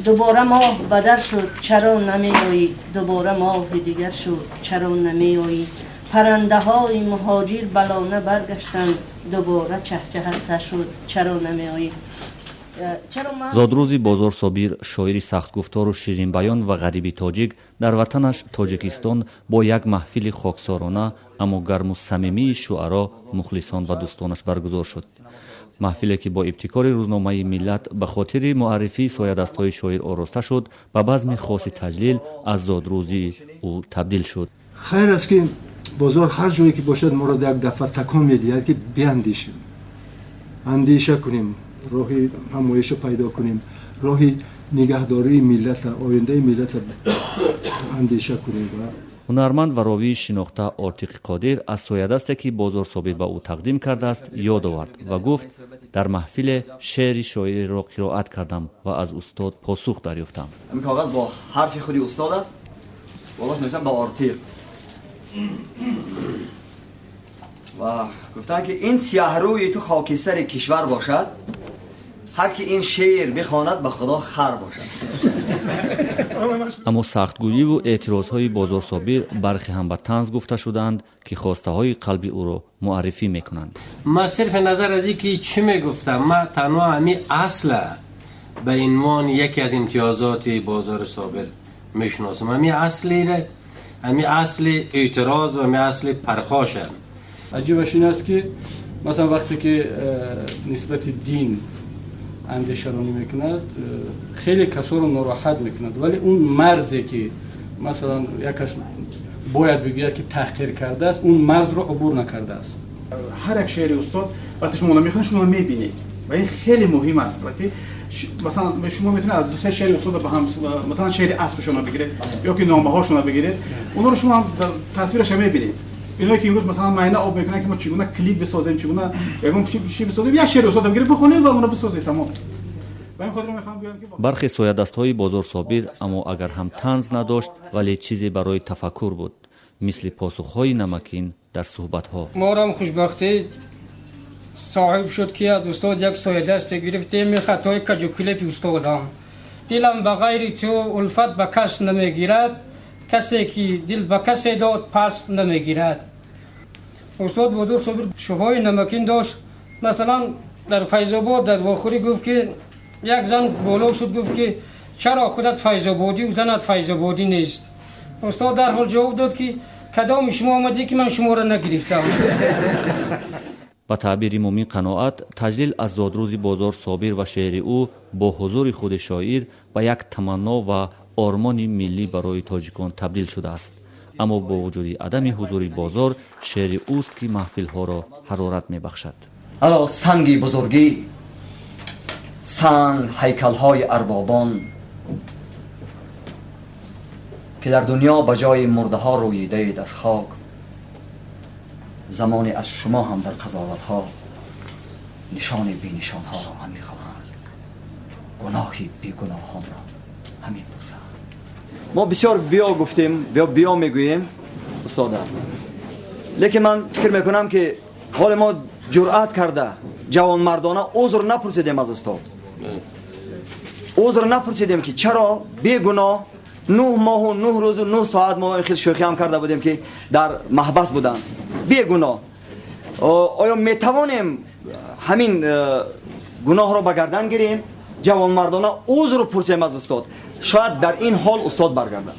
Дубора моҳ бадар шуд, чаро намеоӣ? Дубора моҳи дигар шуд, чаро намеоӣ? Паррандаҳои муҳоҷир ба лона баргаштанд, дубора чаҳчаҳат сар шуд, чаро намеоӣ? Зодрӯзи Бозор Собир, шоири сахтгуфтору ширинбаён ва ғариби тоҷик, дар ватанаш Тоҷикистон бо як маҳфили хоксорона, аммо гарму самимии шуаро, мухлисон ва дӯстонаш баргузор шуд. Маҳфиле ки бо ибтикори рӯзномаи «Миллат» ба хотири муаррифии соядастҳои шоир ороста шуд, ба базми хоси таҷлил аз зодрӯзи ӯ табдил шуд. Хайр аст, ки Бозор ҳар ҷое ки бошад, моро як дафъа такон медиҳад, ки биандешем, андеша кунем, роҳи ҳамоишо пайдо кунем, роҳи нигаҳдории миллата, ояндаи миллата андеша кунем ва Ҳунарманд ва ровии шинохта Ортиқи Қодир аз соядасте, ки Бозор Собир ба ӯ тақдим кардааст, ёд овард ва гуфт: «Дар маҳфиле шеъри шоиреро қироат кардам ва аз устод посух дарёфтам». Ин коғаз бо ҳарфи худи устод аст, болош навиштам «Ба Ортиқ» ва гуфтанд, ки ин сиёҳрӯи ту хокистари кишвар бошад, ҳар ки ин шеър бихонад, ба Худо хар бошад. Аммо сахтгӯиву эътирозҳои Бозор Собир бархе ҳам ба танз гуфта шудаанд, ки хостаҳои қалби ӯро муаррифӣ мекунанд. Ман сирф назар аз ин ки чӣ мегуфтам, ман танҳо ҳамин асла ба унвони яке аз имтиёзоти Бозори Собир мешиносам, ҳамин аслире, ҳамин асли эътироз ва ҳамин асли пархоша. Аҷибаш ин аст, ки масалан, вақте ки нисбати дин андешаронӣ мекунад, хеле касоро нороҳат мекунад, вале он марзе ки масалан як кас бояд бигӯяд, ки таҳқир кардааст, он марзро убур накардааст. Ҳар як шеъри устод, вақте шумо мехонед, шумо мебинед ва ин хеле муҳим аст ки масалан шумо метавонед аз ду-се шеъри устод ба ҳам, масалан шеъри аспшонро бигиред ё ки номаҳошонро бигиред, онҳоро шумо ҳам тасвирашро мебинед. Иное ки имрӯз масалан майна об мекунанд, ки мо чӣ гуна клип бисозем, чӣ гуна ягон чӣ бисозем, як шеъри устод бигиред, бихонед ва онро бисозед, тамом. Бархе соядастҳои Бозор Собир аммо агар ҳам танз надошт, вале чизе барои тафаккур буд, мисли посухҳои намакин дар суҳбатҳо. Морам хушбахтӣ соҳиб шуд, ки аз устод як соядасте гирифтем, хатҳои каҷукилепи устодам: «Дилам ба ғайри ту улфат ба кас намегирад, касе ки дил ба касе дод, пас намегирад». Устод Бозор Собир шӯхиҳои намакин дошт. Масалан, дар Файзобод дар вохӯрӣ гуфт, ки як зан боло шуд, гуфт, ки чаро худат файзободӣ, занат файзободӣ нест? Устод дарҳол ҷавоб дод, ки кадоми шумо омадӣ, ки ман шуморо нагирифтам? Ба таъбири Мумин Қаноат, таҷлил аз зодрӯзи Бозор Собир ва шеъри ӯ бо ҳузури худи шоир ба як таманно ва ормони миллӣ барои тоҷикон табдил шудааст. Аммо бо вуҷуди адами ҳузури Бозор, шеъри ӯст, ки маҳфилҳоро ҳарорат мебахшад. Ало санги бузургӣ, санг ҳайкалҳои арбобон, ки дар дунё ба ҷои мурдаҳо рӯидаед аз хок, замоне аз шумо ҳам дар қазоватҳо нишони бенишонҳоро ҳамин хоҳанд, гуноҳи бегуноҳонро ҳамин пурсанд. Мо бисёр биё гуфтем, биё биё мегӯем устода, лекин ман фикр мекунам, ки ҳоле мо ҷуръат карда, ҷавонмардона узр напурсидем аз устод, узр напурсидем, ки чаро бегуноҳ 9 моҳу 9 рӯзу 9 соат мо хел шӯхӣ ҳам карда будем, ки дар маҳбас буданд бегуноҳ. Оё метавонем ҳамин гуноҳро ба гардан гирем, ҷавонмардона узр пурсем аз устод? Шояд дар ин ҳол устод баргардад.